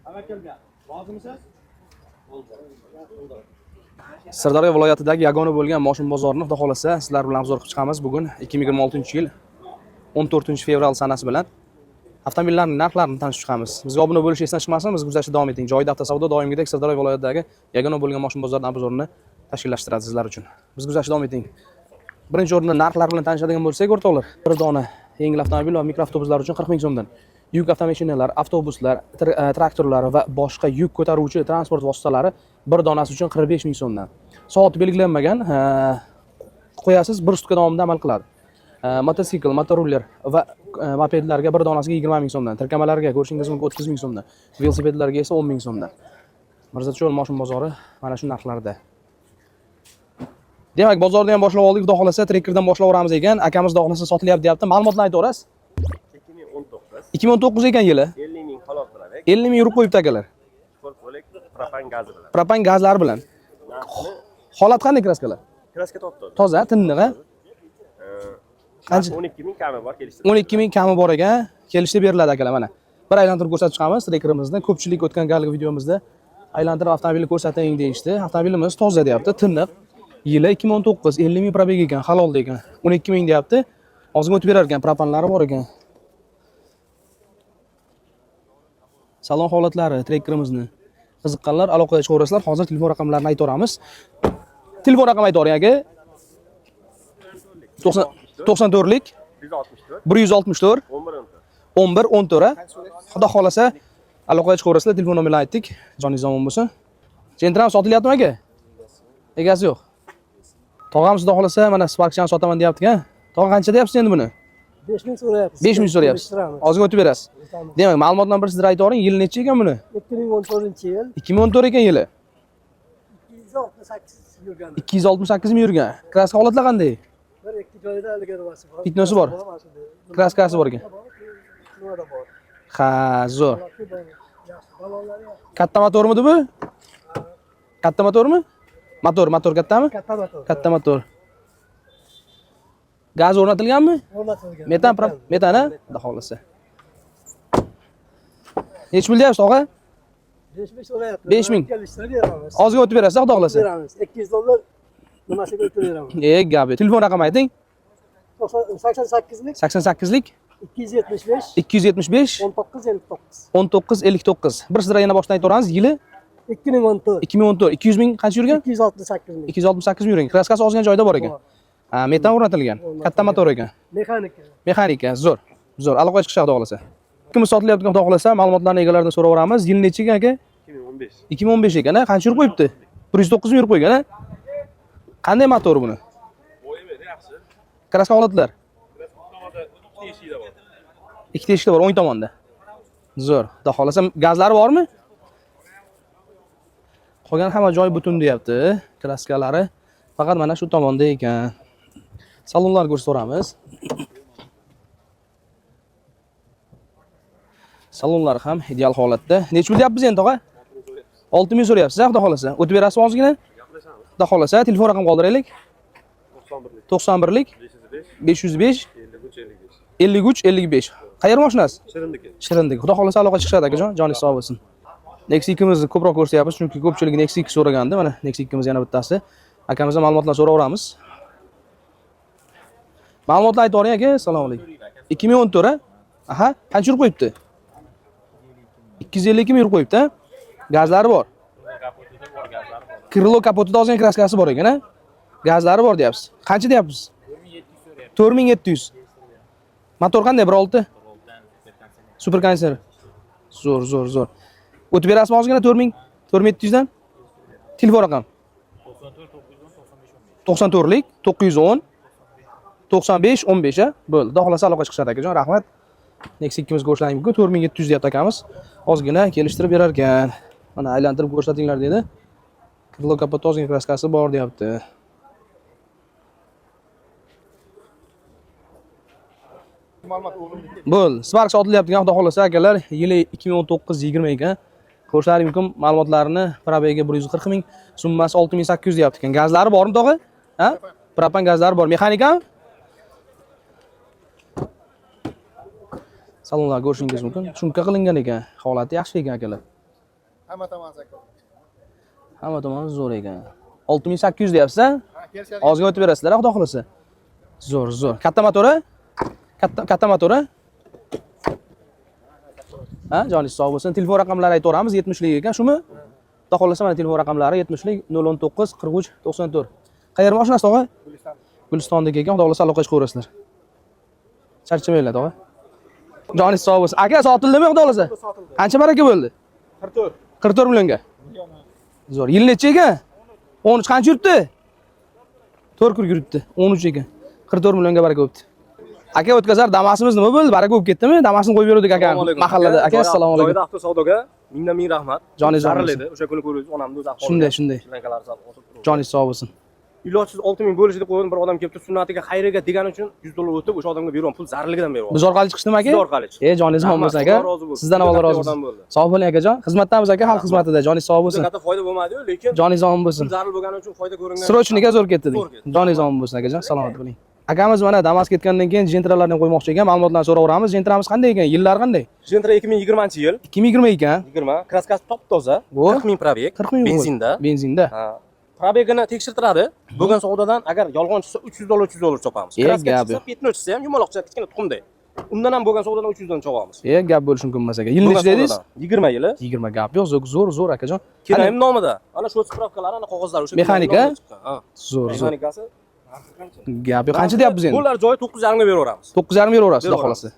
Rozimisiz? Sirdaryo viloyatidagi yagona bo'lgan moshin bozorini xudo xohlasa sizlar bilan obzor qilib chiqamiz. Bugun 2026-yil 14 fevral sanasi bilan avtomobillarning narxlarini tanishib chiqamiz. Bizga obuna bo'lish esdan chiqmasin, biz kuzatishda davom eting. Joyida avtosavdo doimgidek Sirdaryo viloyatidagi yagona bo'lgan moshin bozorini obzorini tashkillashtiradi sizlar uchun. Biz kuzatishda davom eting. Birinchi o'rinda narxlar bilan tanishadigan bo'lsak, o'rtoqlar, bir dona yengil avtomobil va mikroavtobuslar uchun 40 ming so'mdan. Yuk avtomashinalar, avtobuslar, traktorlar va boshqa yuk ko'taruvchi transport vositalari bir donasi uchun 45 ming so'mdan. Soati belgilanmagan, qo'yasiz, bir sutka davomida amal qiladi. Mototsikl, motoruller va mopedlarga bir donasiga 20 ming so'mdan, tirkamalarga ko'rishingiz mumkin 30 ming so'mdan, velosipedlarga esa 10 ming so'mdan. Mirzacho'l moshin bozori mana shu narxlarda. Demak, bozorda ham boshlab oldik, xudo xohlasa trekkerdan boshlaveramiz ekan. Akamiz xudo xohlasa sotilyapti deyapti. Ma'lumotni aytaverasiz. 2019. 2019 ekan yili. 50 ming halol qiladi. 50 ming yurib qo'yibdi akalar. Chuqur bo'lak propan gazi bilan. Propan gazlari bilan. Narxini Holat qanday kraskalar? kraska top-toza. Toza, tiniq, a? Qancha? 12 ming kami bor, kelishtirib. 12 ming kami bor ekan. Kelishdi beriladi akalar mana. Bir aylantirib ko'rsatib chiqamiz trekkerimizni. Ko'pchilik o'tgan galgi videomizda aylantirib avtomobilni ko'rsating deyishdi. Avtomobilimiz toza deyapti, tiniq. Yili 2019, 50 ming probeg ekan, halol degan. 12 ming deyapti. Ozgina o'tib berar ekan, propanlari bor ekan. Salon holatlari trekkerimizni. Qiziqqanlar aloqaga chiqaverasizlar. Hozir telefon raqamlarini aytaveramiz. Telefon raqami aytavering aka. 94lik 164 164 11 14. 11 14 a? Xudo xohlasa aloqaga chiqaverasizlar, telefon nomerini aytdik. Joningiz omon bo'lsin. Sentram sotilyaptimi aka? Egasi yo'q. Tog'amiz xudo xohlasa mana Sparkchani sotaman deyapti-ku. Tog'a qancha deyapsiz endi buni? 5 ming so'rayapmiz. 5 ming so'rayapsiz. Kelishtiramiz. Ozgina o'tib berasiz. Demak, ma'lumotdan bir sizlar aytavering, yil necha ekan buni? 2014-yil 2014 ekan yili. 268 yurgan. 268 ming yurgan. Kraska holatlar qanday? Bir ikki joyida haligi nimasi bor. Pitnosi bor. Kraskasi bor ekan. Nimada bor. Ha, zo'r. Holati bor. Yaxshi. Balonlari yaxshi. Katta motormidi bu? Katta motormi? Motor, motor kattami? Katta motor. Katta motor. Gaz o'rnatilganmi? O'rnatilgan. Metan, metan, ha? Xudo xohlasa. Nechi pul deyapsiz, og'a? 5 ming so'rayapmiz. 5 ming. Kelishtirib beramiz. Ozgina o'tib berasiz, xudo xohlasa. Beramiz. 200 dollar nimasiga o'tib beramiz. E, gap. yo'q. Telefon raqami ayting. 88lik 88lik 275 275 19 59. 19 59. Bir sizlar yana boshdan aytaveramiz. Yili 2014 2014. 200 ming qancha yurgan? 268 ming. 268 ming yurgan. Kraskasi ozgina joyida bor ekan. Bor. Ha, metan o'rnatilgan. Katta motor ekan. Mexanika. Mexanika, zo'r. Zo'r. Aloqaga chiqish xudo xohlasa. Kim sotilyapti xudo xohlasa, ma'lumotlarni egalaridan so'raveramiz. Yil necha ekan aka? 2015. 2015 ekan, ha? Qancha yurib qo'yibdi? 109 ming yurib qo'ygan, ha? Qanday motor buni? Yaxshi. Kraska holatlar. Tomonda ikkita eshikda bor. Ikkita eshikda bor, o'ng tomonda. Zo'r. Xudo xohlasa gazlari bormi? Qolgan hamma joy butun deyapti. Kraskalari faqat mana shu tomonda ekan. Salonlarni ko'rsataveramiz. Salonlar ham ideal holatda. Necha pul deyapmiz endi, tog'a? 6 ming so'rayapsiz, xudo xohlasa. O'tib berasizmi ozgina? Gaplashamiz. Xudo xohlasa, telefon raqam qoldiraylik. 91lik 91lik 505 505 53 55. 53 55. Qayer mashinasi? Shirindiki. Shirindiki. Xudo xohlasa aloqa chiqishadi akajon, joningiz sog' bo'lsin. Nexia 2mizni ko'proq ko'rsatyapmiz, chunki ko'pchilik Nexia 2 so'ragandi. Mana Nexia 2miz yana bittasi. Akamizdan ma'lumotlar so'raveramiz. Ma'lumotlar aytib yuboring aka, assalomu alaykum. 2014 a? Aha, qancha yurib qo'yibdi? 252 ming yurib qo'yibdi, a? Gazlari bor. Kapotida bor, gazlari bor. Krilo kapotida ozgina kraskasi bor ekan, a? Gazlari bor deyapsiz. Qancha deyapsiz? 4700. Motor qanday? 1.6? Super konditsioner. Zo'r, zo'r, zo'r. O'tib berasizmi ozgina 4000? 4700 dan? Telefon raqam. 94lik 910 95 15 a? Bo'ldi. Xudo xohlasa aloqa chiqishadi akajon, rahmat. Nexia 2miz ko'rishlaring mumkin. 4700 deyapti akamiz. Ozgina kelishtirib berar ekan. Mana aylantirib ko'rsatinglar dedi. Krilo kapot ozgina kraskasi bor deyapti. Bo'ldi. Spark sotilyapti xudo xohlasa akalar. Yili 2019-20 ekan. Ko'rishlaring mumkin ma'lumotlarini probegi 140 ming, summasi 6800 deyapti ekan. Gazlari bormi tog'a? Ha? Propan gazlari bor. Mexanikami? Salonlar ko'rishingiz mumkin. Chunka qilingan ekan. Holati yaxshi ekan akalar. Hamma tomon zakon. Hamma tomoni zo'r ekan. 6800 deyapsiz, a? Ha, kelishadi. Ozgina o'tib berasizlar, xudo xolasa. Zo'r, zo'r. Katta motori? Katta katta motori? Ha, joningiz sog' bo'lsin. Telefon raqamlari aytaveramiz, 70 lik ekan, shumi? Xudo xolasa mana telefon raqamlari 70 lik 019 43 94. Qayerda mashinasi tog'a? Guliston. Gulistondagi ekan, xudo xolasa aloqa chiqaverasizlar. Charchamanglar tog'a. Joningiz sog' bo'lsin. Aka, sotildimi xudo xolasa? Sotildi. Qancha baraka bo'ldi? 44. 44 millionga. Zo'r. Yil necha ekan? 13 qancha yuribdi? 4 kun yuribdi. 13 ekan. 44 millionga baraka bo'libdi. Aka, o'tkazar Damasimiz nima bo'ldi? Baraka bo'lib ketdimi? Damasini qo'yib beruvdik aka mahallada. Aka, assalomu alaykum. Joyida avto savdoga mingdan ming rahmat. Joningiz sog' Zaril bo'lsin. edi. O'sha kuni ko'rdingiz, onamni o'zi ahvoli. Shunday, shunday. Shlankalari sal osib turibdi. Joningiz sog' bo'lsin. Ilojsiz 6000 bo'lishi deb qo'ydim, bir odam kelibdi, sunnatiga, xayriga degani uchun 100 dollar o'tib, o'sha odamga beraman, pul zariligidan beraman. Biz orqali chiqishdimi aka? Siz orqali chiqdi. E, joningiz omon bo'lsin aka. Alloh rozi bo'lsin. Sizdan avval Juda rozi katta bo'lsin. yordam bo'ldi. Sog' bo'ling akajon. Xizmatdamiz aka, xalq xizmatida. Joningiz sog' bo'lsin. Juda katta foyda bo'lmadi-yu, lekin Joningiz omon bo'lsin. pul zaril bo'lgani uchun foyda ko'ringan. Срочный ga zo'r ketdi deng. Zo'r ketdi. Joningiz omon bo'lsin akajon. Salomat bo'ling. Akamiz mana Damas ketgandan keyin Gentralarni ham qo'ymoqchi ekan. Ma'lumotlarni so'raveramiz. Gentramiz qanday ekan? Yillari qanday? Gentra 2020-yil, 2020 ekan. 20, kraskasi top-toza, Bu? 40 ming probeg, 40 ming benzinda. Benzinda. Ha. Probegini tekshirtiradi. Bo'lgan savdodan agar yolg'on chiqsa 300 dollar 300 dollar chopamiz. E, Kraska gap chiqsa, petno chiqsa ham yumaloqcha kichkina tuxumday. Undan ham bo'lgan savdodan 300 dan chopamiz. E, gap bo'lishi mumkin emas aka. Yil Bo'lgan necha dedingiz? savdodan. 20 yili. 20 gap yo'q, zo'r, zo'r, zo'r akajon. Kelayim nomida. Ana shu spravkalar, ana qog'ozlar o'sha. Mexanika? Kelayim nomida chiqqan. Ha. Zo'r, zo'r. Mexanikasi. Gap yo'q. Qancha deyapmiz endi? Bo'lar joyi 9.5 ga beraveramiz. 9.5 beraverasiz, xudo Beraveramiz. xolasa.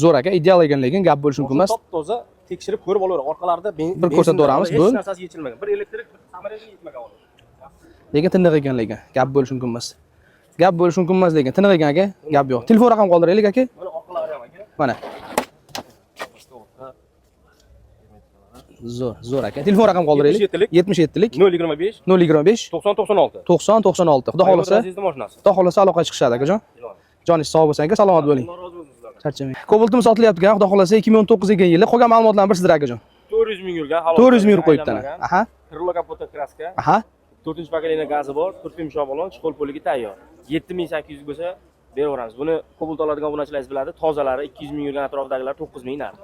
Zo'r aka, ideal ekan lekin gap bo'lishi mumkin emas. Top toza tekshirib ko'rib olaveradi. Orqalarida Bir ko'rsataveramiz, hech bo'l. narsasi yechilmagan. Bir elektrik, bir samolyot yetmagan. Lekin tiniq ekan lekin. Gap bo'lishi mumkin emas. Gap bo'lishi mumkin emas lekin tiniq ekan aka. Gap yo'q. Telefon raqam qoldiraylik aka. Mana orqalari ham aka. Mana. Zo'r, zo'r aka. Telefon raqam qoldiraylik. 77 lik. 77 lik 025 025 90 96. 90 96. Xudo xolasa, Azizni mashinasi. xudo xolasa aloqa chiqishadi akajon. Joningiz sog' bo'lsin aka, salomat bo'ling. Alloh rozi bo'lsin sizlardan. Charchamang. Kobaltimiz sotilyapti ekan, xudo xolasa 2019 ekan yili. Qolgan ma'lumotlarni bir sizlar akajon. 400 ming yurgan halol. 400 ming yurib qo'yibdi ana. Aha, Krilo kapota kraska. aha. 4 pokoleniya gazi bor, 4 yumshoq balon, chiqol poligi tayyor. 7800 bo'lsa beraveramiz. Buni Cobalt oladigan obunachilaringiz biladi. Tozalari 200 ming yurgan atrofidagilar 9000 narx.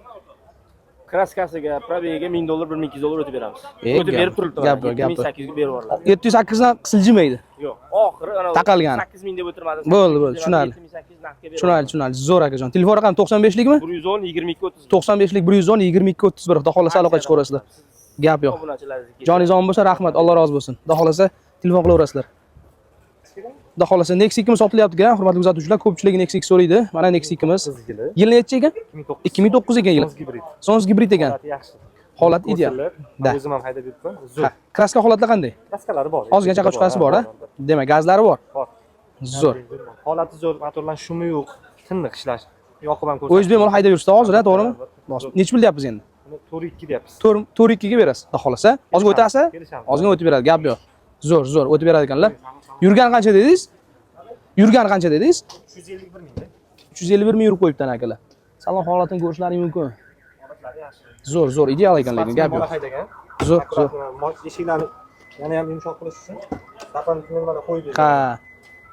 Kraskasiga, probegiga 1000 dollar, 1200 dollar o'tib beramiz. E, O'tib gap- berib turibdi. gap bor, gap bor. 7800 ga berib yuboriladi. 708 dan qisiljimaydi. Yo'q, oxiri ana Taqalgani. 8000 deb o'tirmadim. Bo'ldi, bo'ldi, tushunarli. 7800 narxga berib. Tushunarli, tushunarli. Zo'r akajon. Telefon raqami 95 likmi? 110 22 30. 95 lik 110 22 31. Xudo xolasa aloqa chiqaverasizlar. Gap yo'q. Obunachilaringizga. Joningiz omon bo'lsa, rahmat. Alloh rozi bo'lsin. Xudo xolasa telefon qilaverasizlar. Xudo xolasa Nexia 2 sotilyapti ekan, hurmatli kuzatuvchilar, ko'pchilik Nexia 2 so'raydi. Mana Nexia 2miz. Yil necha ekan? 2009 ekan yili. Gibrid. Sons gibrid ekan. Holati yaxshi. Holat ideal. Da. O'zim ham haydab yuribman. Ha, Zo'r. Kraska holatlar qanday? Kraskalari bor. Ozgina chaqa chiqasi bor, a? Demak, gazlari bor. Bor. Zo'r. Holati zo'r, motorlar shumi yo'q, tiniq ishlash. Yoqib ham ko'rsatdi. O'zingiz bemalol haydab yursiz hozir, a, to'g'rimi? Necha pul deyapmiz endi? Buni 4.2 deyapmiz. 4 4.2 ga berasiz, xudo xolasa. Ozgina o'tasiz? Kelishamiz. Ozgina o'tib beradi, gap yo'q. Zo'r, zo'r, o'tib beradi ekanlar. Yurgani qancha dedingiz? Yurgani qancha dedingiz? 351 mingda. 351 ming yurib qo'yibdi ana akalar. Salon holatini ko'rishlaring mumkin. Holatlari yaxshi. Zo'r, zo'r, ideal ekan lekin gap Bola yo'q. haydagan. Zo'r, zo'r. Akkuratно eshiklarni yana ham yumshoq qilish uchun дополнительно nimalar qo'yib bergan. Ha,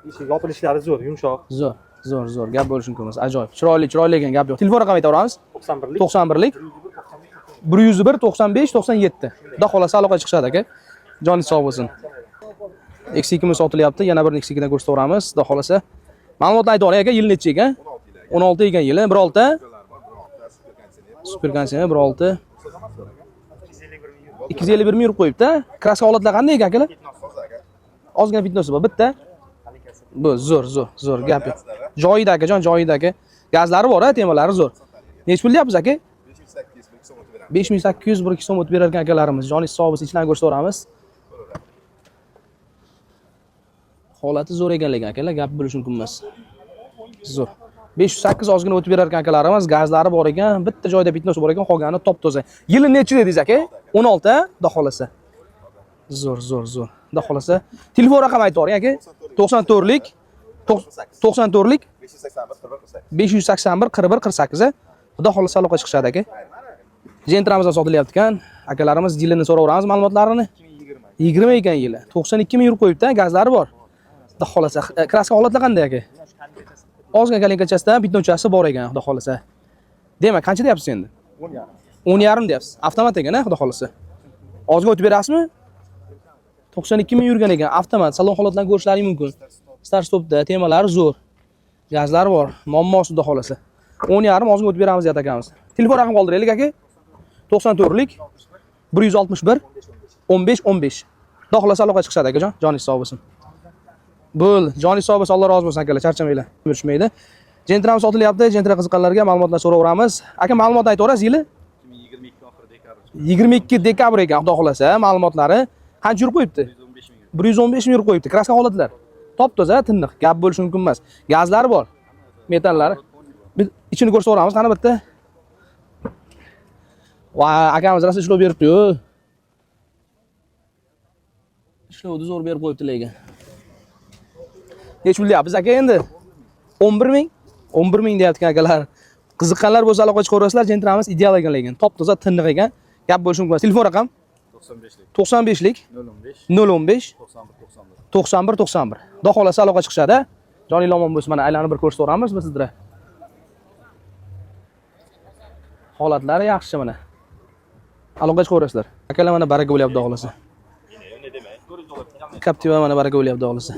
Eshik yopilishlari zo'r, yumshoq. zo'r, zo'r, zo'r. Gap bo'lishi mumkin emas. Ajoyib. Chiroyli, chiroyli ekan, gap yo'q. Telefon raqami aytaveramiz. 91 lik. 91 lik 101 95 97. Xudo xolasa aloqa chiqishadi aka. Joningiz sog' bo'lsin. X2 imiz sotilyapti. Yana bir X2 dan ko'rsataveramiz. Xudo xolasa. Ma'lumotni ayta oling aka, yil necha ekan? 16 ekan yili, 1.6. Super konditsioner 1.6. 251 ming yurib qo'yibdi. Kraska holatlar qanday ekan akalar? Ozgina fitnosi bor, bitta. Bu zo'r, zo'r, zo'r gap yo'q. Joyida akajon, joyida aka. Gazlari bor, ha, temalari zo'r. Necha pul deyapmiz aka? 5800 bir ikki so'm o'tib berar ekan akalarimiz. Joningiz sog' bo'lsin, ichlarni ko'rsataveramiz. Holati zo'r ekan lekin akalar, gap bo'lishi mumkin emas. Zo'r. 508 ozgina o'tib berar ekan akalarimiz, gazlari bor ekan, bitta joyda bitnosi bor ekan, qolgani top toza. Yili necha dedingiz aka? 16, ha? Xudo xolasa. Zo'r, zo'r, zo'r. Xudo xolasa. Telefon raqami aytib yuboring aka. 94 lik 94 lik 581 41 48. Xudo xolasa aloqa chiqishadi aka. Jentramiz ham sotilyapti ekan. Akalarimiz yilini so'raveramiz ma'lumotlarini. 20 ekan yili. 92 ming yurib qo'yibdi, gazlari bor. Xudo xolasa. Kraska holatlar qanday aka? Ozgina kalinkachasidan bitnochasi bor ekan, xudo xolasa. Demak, qancha deyapsiz endi? 10.5. 10.5 deyapsiz. Avtomat ekan, ha, xudo xolasa. Ozga o'tib berasizmi? 92 ming yurgan ekan. Avtomat. Salon holatlarini ko'rishlaring mumkin. Start stopda temalari zo'r. Gazlar bor. Muammosi xudo xolasa. 10,5 ozga o'tib beramiz deyapti akamiz. Telefon raqam qoldiraylik aka. 94lik 161 15 15. Xudo xolasa aloqa chiqishadi akajon. Joningiz sog' bo'lsin. Bo'l, joningiz sog' bo'lsin, Alloh rozi bo'lsin akalar, charchamanglar. Yurishmaydi. Gentra ham sotilyapti. Gentra qiziqqanlarga ma'lumotlar so'raveramiz. Aka, ma'lumot aytaverasiz yili? 22 dekabr ekan, xudo xolasa, ma'lumotlari. Qancha yurib qo'yibdi? 115 ming yurib qo'yibdi. Kraska holatlar. Top-toza, tiniq, gap bo'lishi mumkin emas. Gazlari bor, metallari. Bir ichini ko'rsaveramiz, qani bitta. Va akamiz rosa ishlov beribdi-yu. Ishlovni zo'r berib qo'yibdi lekin. Necha pul deyapmiz aka endi? 11 ming? 11 ming deyapti akalar. Qiziqqanlar bo'lsa aloqa chiqaverasizlar, Gentramiz ideal ekan lekin. Top-toza, tiniq ekan. Gap bo'lishi mumkin emas. Telefon raqam 95lik 95lik 015 015 91 91. 91 91. Xudo xolasa aloqa chiqishadi. Joningiz omon bo'lsin. Mana aylanib bir ko'rsataveramiz biz sizlarga. Holatlari yaxshi mana. Aloqa chiqaverasizlar. Akalar mana baraka bo'lyapti xudo xolasa. Captiva mana baraka bo'lyapti xudo xolasa.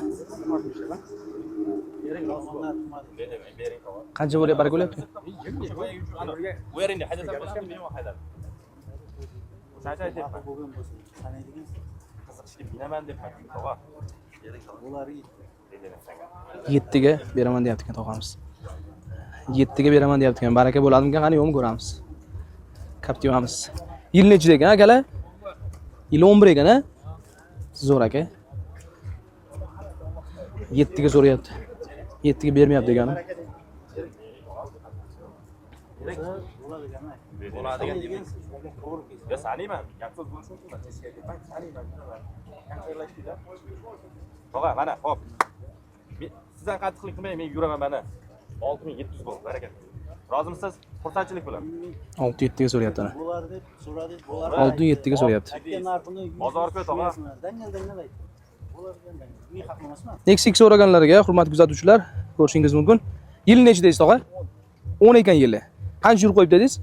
Qancha bo'lyapti baraka bo'lyapti? Qiziqishga binaman deb tog'a. 7 ga beraman deyapti ekan tog'amiz. 7 ga beraman deyapti ekan. Baraka bo'ladimikan, qani yo'qmi ko'ramiz. Captivamiz. Yil nechida ekan akalar? Yil 11 ekan, a? Zo'r aka. 7 ga so'rayapti. 7 ga bermayapti degani. Bo'ladigan demaysiz. Yo, saniyman. Gap so'z bo'lishi mumkin emas. Teskari saniyman. Tog'a, mana, hop. Siz ham qattiqlik qilmang, men yuraman mana. 6700 bo'ldi, baraka. Rozimisiz? Xursandchilik bilan. 6-7 ga so'rayapti ana. Bo'lar deb so'radik, bo'lar. 6-7 ga so'rayapti. Aytgan narxini Bozor ko'p, tog'a. Dangal dangal aytdi. Bo'lar degan dangal. Men haqli emasman. Nexia so'raganlarga hurmatli kuzatuvchilar ko'rishingiz mumkin. Yil necha deysiz tog'a? 10 ekan yili. Qancha yurib qo'yibdi dedingiz?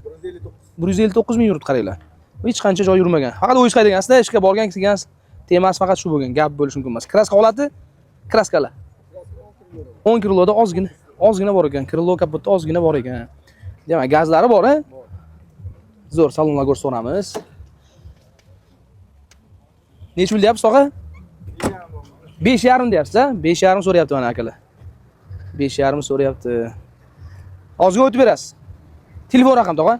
159 ming yuribdi qaranglar. Hech qancha joy yurmagan. Faqat o'zingiz haydagansiz-da, ishga borgan, kelgansiz. Temasi faqat shu bo'lgan, gap bo'lishi mumkin emas. Kraska holati kraskalar. 10 kiloda ozgina, ozgina bor ekan. Krilo kapotda ozgina bor ekan. Demak, gazlari bor, a? Zo'r, salonlar ko'rsatamiz. Necha pul deyapsiz tog'a? 5,5 deyapsiz, a? 5,5 so'rayapti mana akalar. 5,5 so'rayapti. Ozga o'tib berasiz. Telefon raqam tog'a?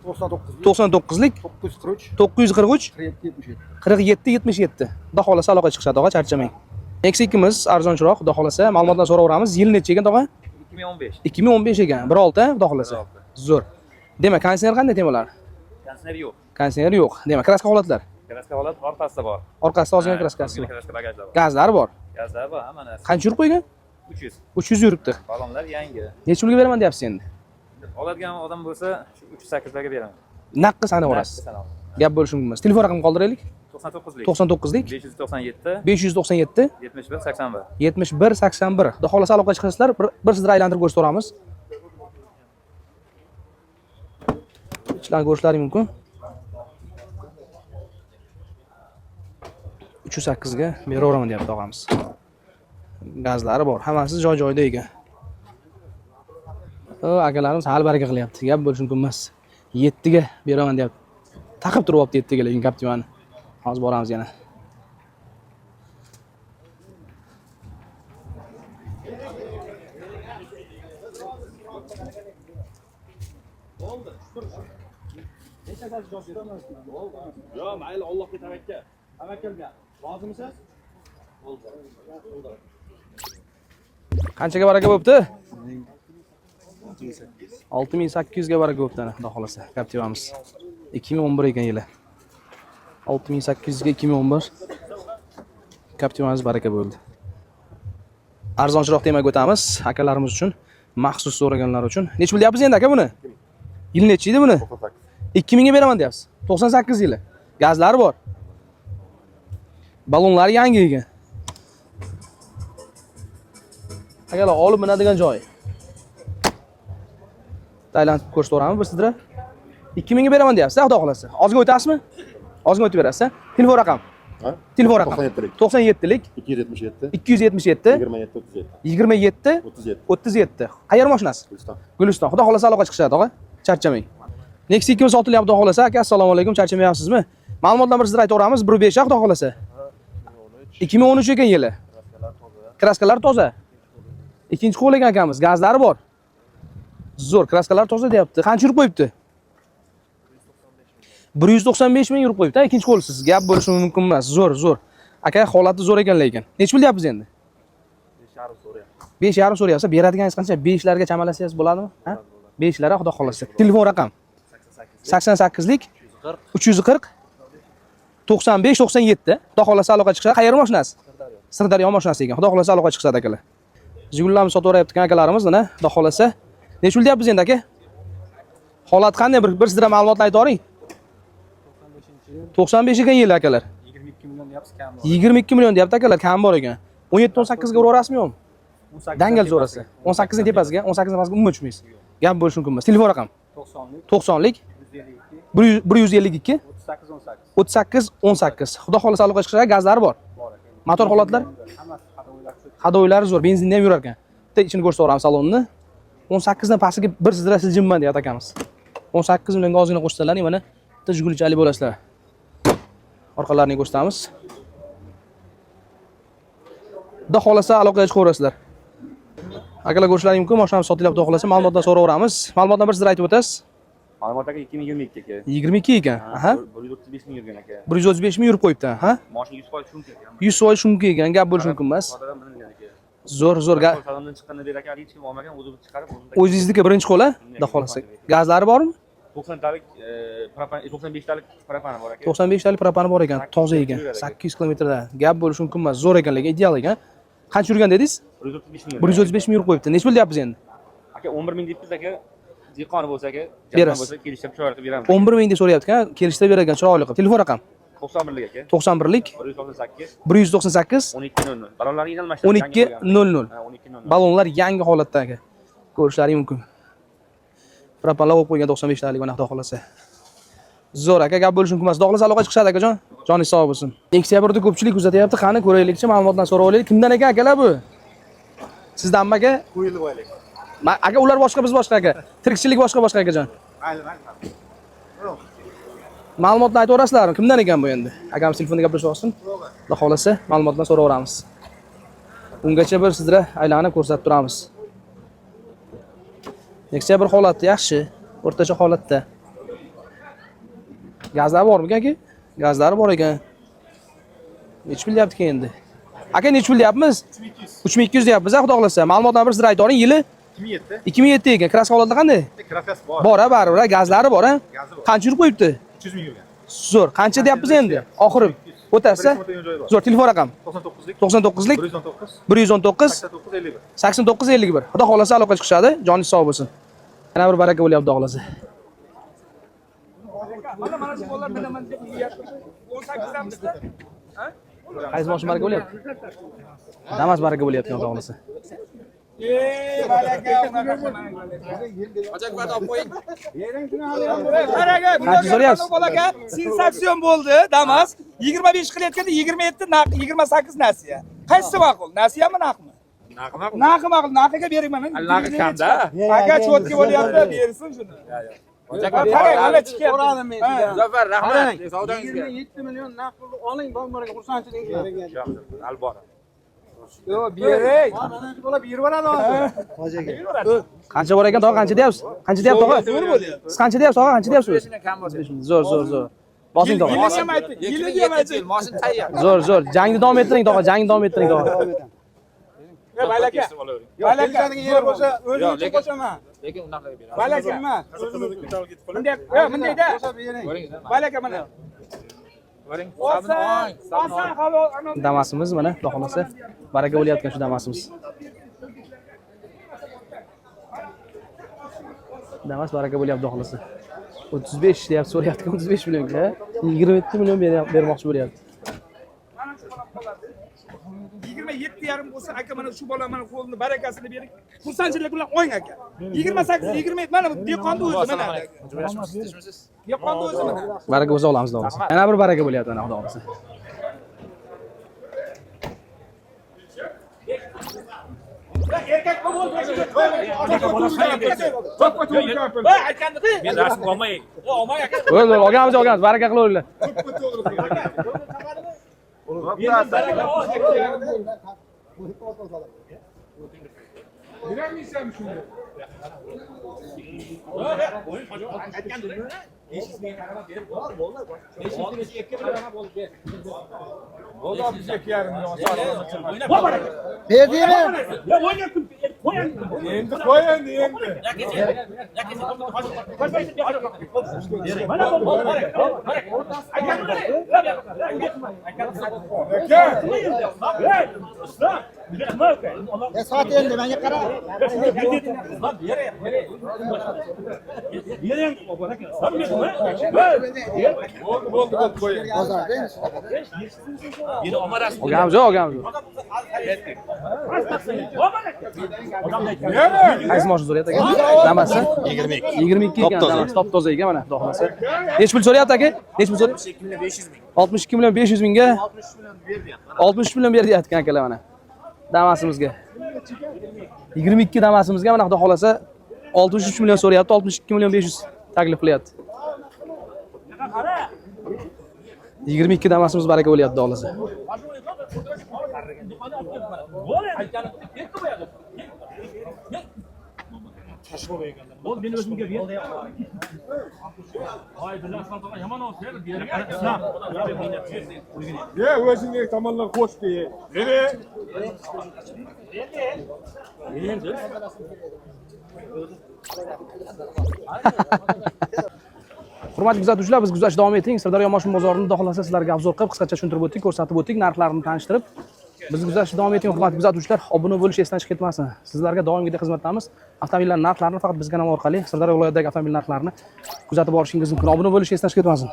99 99lik 943 943 47 77. 47 77. Xudo xolasa aloqa chiqishadi tog'a, charchamang. Nexia 2miz arzonchiroq, xudo xolasa ma'lumotlar so'raveramiz. Yil necha ekan tog'a? 2015. 2015 ekan. 1.6, xudo xolasa. Zo'r. Demak, konditsioner qanday temalar? Konditsioner yo'q. Konditsioner yo'q. Demak, kraska holatlar. Kraska holat orqasida bor. Orqasida ozgina kraskasi Ozgina bor. Kraska bagajlar bor. Gazlari bor. Gazlar bor, hamma narsa. Qancha yurib qo'ygan? 300. 300 yuribdi. Balonlar yangi. Necha pulga beraman deyapsiz endi? Oladigan odam bo'lsa, shu 308 larga beraman. Naqqa sanab olasiz. Naqd sanab. Gap bo'lishi mumkin emas. Telefon raqamini qoldiraylik. 99lik. 99lik 597 597 71 81. 71 81. Xudo xolasa aloqa chiqasizlar, bir sizlar aylantirib ko'rsataveramiz. Ichlarni ko'rishlaring mumkin. 308 ga beraveraman deyapti og'amiz. Gazlari bor, hammasi joy-joyida ekan. O, akalarimiz hali baraka qilyapti. Gap bo'lishi mumkin emas. 7 ga beraman deyapti. Taqib turyapti 7 ga lekin Captivani. Hozir boramiz yana. Yo'q, mayli, Allohga tavakkal. Tavakkalga. Rozimisiz? Qanchaga baraka bo'pti? 6800 ga baraka bo'pti ana, xudo xolasa. Captivamiz. 2011 ekan yili. 6800 ga 2011 Captivamiz baraka bo'ldi. Arzonchiroq temaga o'tamiz akalarimiz uchun, maxsus so'raganlar uchun. Necha pul deyapsiz endi aka buni? Yil necha edi buni? 2000 ga beraman deyapsiz. 98 yili. Gazlari bor. Ballonlari yangi ekan. Akalar olib minadigan joyi. Aylanib ko'rsataveramiz bir sidra. 2 mingga beraman deyapsiz, xudo xolasa. Ozga o'tasizmi? Ozga o'tib berasiz. Telefon raqam. Telefon raqam. 97lik. 97lik 277 277 27 37. 27 37. 37. Qayer mashinasi? Guliston. Guliston. Xudo xolasa aloqa chiqishadi, og'a. Charchamang. Nexia 2 sotilyapti, xudo xolasa. Aka, assalomu alaykum. Charchamayapsizmi? Ma'lumotlar bir sizlar aytaveramiz. 1.5 xudo xolasa. 2013 ekan yili. Kraskalar toza. Ikkinchi qo'l ekan akamiz, gazlari bor. Zo'r, kraskalar toza deyapti. Qancha yurib qo'yibdi? 195 ming yurib qo'yibdi. Ha, ikkinchi qo'lsiz. Gap bo'lishi mumkin emas. Zo'r, zo'r. Aka, holati zo'r ekan lekin. Necha pul deyapmiz endi? 5,5 so'rayapsiz. Beradiganingiz qancha? 5 larga chamalasangiz bo'ladimi? Ha? 5 lar xudo xolasa. Telefon raqam 88lik 340 95 97. Xudo xolasa aloqa chiqsa, qayerda mashinasi? Sirdaryo mashinasi ekan. Xudo xolasa aloqa chiqsa akalar. Jigulilarni sotib ekan akalarimiz, mana xudo xolasa. Necha pul deyapmiz endi aka? Holat qanday? Bir sizlar ma'lumotlar ayta oling. 95 ekan yil akalar. 22 million deyapsiz, kam bor. 22 million deyapti akalar, kam bor ekan. 17-18 ga uraverasizmi yo'qmi? 18 Dangal zo'rasi. 18 ning tepasiga, 18 ning pastga umuman tushmaysiz. Gap bo'lishi mumkin emas. Telefon raqam 90lik 90lik 152 152 38 18. 38 18. Xudo xolasa aloqa chiqsa, gazlari bor. Bor aka. Motor holatlar? Hammasi ходовойлар shu. Ходовойлari zo'r, benzinda ham yurar ekan. Bitta ichini ko'rsataveramiz salonni. 18 dan pastiga bir sidra siz jimman deyapti akamiz. 18 millionga ozgina qo'shsalaring mana bitta Jigulichalik bo'lasizlar. Orqalarini ko'rsatamiz. Xudo xolasa aloqaga chiqaverasizlar. Akalar ko'rishlaring mumkin, mashinamiz sotilyapti xudo xolasa, ma'lumotdan so'raveramiz. Ma'lumotdan bir sizlar aytib o'tasiz. Ma'lumot aka 2022 aka. 22 ekan. Aha. 135 ming yurgan aka. 135 ming yurib qo'yibdi, ha? Mashina 100% shumka aka. 100% shumka ekan, gap bo'lishi mumkin emas. Sodadan bilingan aka. Zo'r, zo'r. Salondan chiqqandan beri aka hech kim olmagan, o'zimiz chiqarib, o'zimiz O'zingizniki birinchi qo'l, xudo xolasa. Gazlari bormi? 90 talik propan 95 talik propani bor aka. 95 talik propani bor ekan, toza ekan. 800 kilometrda. Gap bo'lishi mumkin emas. Zo'r ekan lekin ideal ekan. Qancha yurgan dedingiz? 135 ming. 135 ming yurib qo'yibdi. Necha pul deyapmiz endi? Aka 11 ming deyapmiz aka. Dehqoni bo'lsa aka, Berasiz. bo'lsa kelishib chiroyli qilib beramiz. 11 ming deb so'rayapti ekan, kelishtirib berar ekan chiroyli qilib. Telefon raqam 91lik aka. 91lik 198 198 1200. Balonlarni yine almashtirdik. 1200. Ha, 1200. Balonlar yangi holatda aka. Ko'rishlaring mumkin. Propanlar qo'yib qo'ygan 95 talik mana xudo xolasa. Zo'r aka, gap bo'lishi mumkin emas. Xudo xolasa aloqa chiqishadi akajon. Joningiz sog' bo'lsin. Nexia birni ko'pchilik kuzatyapti. Qani ko'raylikchi, ma'lumotdan so'rab olaylik. Kimdan ekan akalar bu? Sizdanmi aka? Qo'yilib oylik. Aka ular boshqa, biz boshqa aka. Tirikchilik boshqa boshqa akajon. Mayli, mayli. Ma'lumotni aytaverasizlarmi? Kimdan ekan bu endi? Akamiz telefonda gaplashib olsin. Xudo xolasa ma'lumotdan so'raveramiz. Ungacha bir sizlarga aylanib ko'rsatib turamiz. Nexia bir holatda yaxshi, o'rtacha holatda. Gazlari bormi aka? Gazlari bor ekan. Necha pul deyapti endi? Aka necha pul deyapmiz? 3200 deyapmiz, xudo xolasa. Ma'lumotdan bir sizlar ayta oling, yili 2007. 2007 ekan. Kraska holatda qanday? Kraskasi bor. Bor ha, baribir, ha, gazlari bor ha. Gazi bor. Qancha yurib qo'yibdi? 300 ming yurgan. Zo'r. Qancha deyapmiz endi? Oxiri o'tasiz? Zo'r, telefon raqam 99lik 99lik 119 119 89 51. 89 51. Xudo xolasa aloqa chiqishadi. Joningiz sog' bo'lsin. Yana bir baraka bo'lyapti xudo xolasa. Qaysi mashina baraka bo'lyapti? Damas baraka bo'lyapti xudo xolasa. Qancha so'rayapsiz? Aka, sensatsion bo'ldi Damas. 25 qilayotganda 27 naq, 28 nasiya. Qaysisi ma'qul? Nasiyami, naqmi? Naqi ma'qul, naqiga bering mana. Naqi kamda. Aka cho'tki bo'lyapti, bersin shuni. Qarang, mana chiqyapti. Zafar, rahmat. Savdongizga. 27 million naq pulni oling, bombarga xursandchilik qiling. Albora. Yo'q, bering. Mana shu bola berib yuboradi hozir. Qancha bor ekan tog'a, qancha deyapsiz? Qancha deyapti tog'a? Zo'r bo'lyapti. Siz qancha deyapsiz tog'a, qancha deyapsiz? Zo'r, zo'r, zo'r. Bosing tog'a. Yilini ham aytdik, yilini ham aytdik. Mashina tayyor. Zo'r, zo'r. Jangni davom ettiring tog'a, jangni davom ettiring tog'a. Bayla aka. Bayla aka. Kelishadigan yer bo'lsa, o'zim uchun qo'shaman. Lekin unaqa beramiz. Bayla aka. Bunday, yo'q, bundayda. Bo'lsa bering. Bayla aka mana. Olsan, olsan halol, ana Damasimiz mana, xudo xolasa baraka bo'layotgan shu damasimiz. Damas baraka bo'lyapti xudo xolasa. 35 deyapti, so'rayapti, 35 millionga. 27 million bermoqchi bo'lyapti. 27,5 bo'lsa aka, mana shu bola mana qo'lini barakasini bering. Xursandchilik bilan oling aka. 28, 27, mana bu dehqonni o'zi mana. Dehqonni o'zi mana. Baraka bo'lsa olamiz, xudo xohlasa. Yana bir baraka bo'lyapti mana, xudo xohlasa. Men rasm olmay. Bo'ldi, bo'ldi, olganmiz, olganmiz. Baraka qilaveringlar. Endi qo'y endi, endi. Sot endi menga qara. Olganmiz, olganmiz. Qaysi mashina so'rayapti aka? Damas'i? 22. 22 ekan, Damas top toza ekan mana, xudo xohlasa. Nechi pul so'rayapti aka? Nechi pul so'rayapti? 62 million 500 mingga. 63 million berdi deyapti akalar mana. Damasimizga. 22 Damasimizga mana, xudo xohlasa, 63 million so'rayapti, 62 million 500 taklif qilyapti. 22 Damasimiz baraka bo'lyapti, xudo xohlasa. Ye, o'zingga tomonlar qo'shdi. Nima? Hurmatli kuzatuvchilar, biz kuzatishda davom eting. Sirdaryo moshin bozorini xudo xohlasa sizlarga obzor qilib, qisqacha tushuntirib o'tdik, ko'rsatib o'tdik, narxlarini tanishtirib. Bizni kuzatishda davom eting, hurmatli kuzatuvchilar. Obuna bo'lish esdan chiqib ketmasin. Sizlarga doimgidek xizmatdamiz. Avtomobillar narxlarini faqat biz kanal orqali Sirdaryo viloyatidagi avtomobil narxlarini kuzatib borishingiz mumkin. Obuna bo'lish esdan chiqib ketmasin.